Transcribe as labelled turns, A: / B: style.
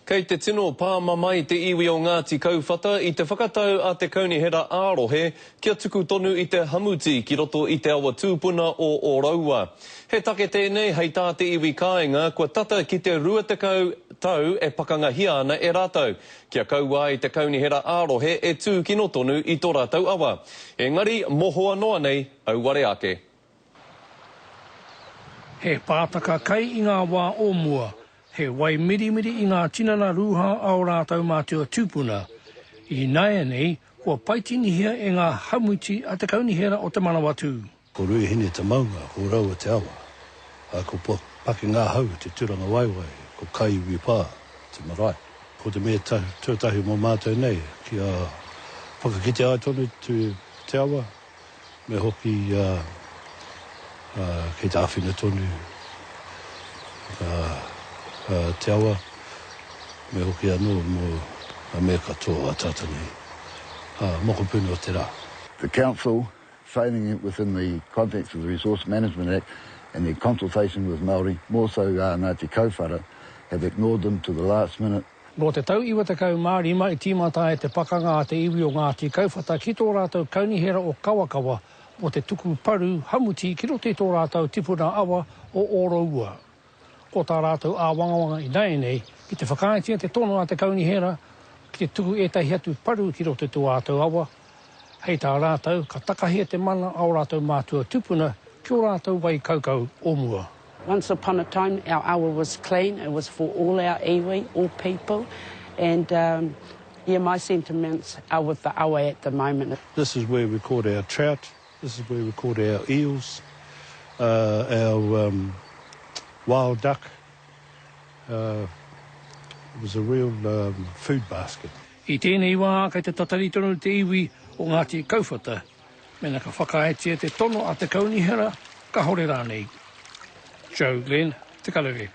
A: Kei te tino pāmamae te iwi o Ngāti Kauwhata i te whakatau a te Kaunihera ā-Rohe kia tuku tonu i te hamuti ki roto i te awa tūpuna o Ōroua. He take tēnei hei tā te iwi kāinga kua tata ki te 20 tau e pakangahia ana e rātou kia kaua ai te Kaunihera ā-Rohe e tūkino tonu i tō rātou awa. Engari mohoa noa nei, auare ake.
B: He pātaka kai i ngā wā o mua, he wai mirimiri i ngā tinana rūhā a ō rātou mātua tūpuna. Ināianei, kua paitinihia e ngā hamuti a te Kaunihera o Te Manawatū.
C: Ko Ruahine te maunga, ko Raua te awa, ā, ko Pakengahau te turangawaewae, ko Kaiiwi Pā te marae. Ko te mea tuatahi mō mātou nei, kia whakakitea ai tonu te awa, Me hoki kei te āwhina tonu te awa, me hoki anō mō ngā mea katoa a tātou nei mokopuna o te rā.
D: The Council, failing it within the context of the Resource Management Act and their consultation with Māori, more so Ngāti Kauwhata, have ignored them to the last minute.
B: Nō te tau 95 i tīmata ai te pakanga a te iwi o Ngāti Kauwhata ki tō rātou kaunihera o Kawakawa mō te tuku paru hamuti ki roto i tō rātou tipuna awa o Ōroua. Ko tā rātou āwangawanga ināianei ki te whakaaetia te tono a te kaunihera ki te tuku ētahi atu paru ki roto i tō rātou awa, hei tā rātou ka takahia te mana a ō rātou mātua tupuna ki ō rātou wai kaukau o mua.
E: Once upon a time our awa was clean, it was for all our iwi, all people, and um, yeah, my sentiments are with the awa at the moment.
C: This is where we caught our trout, this is where we caught our eels, uh, our um, wild duck. Uh, it was a real um, food basket.
B: I tēnei wā kei te tatari tonu te iwi o Ngāti Kauwhata Mēnā ka whakaaetia te tono a te kaunihera, kahore rānei. Joe Glenn, Te Karere.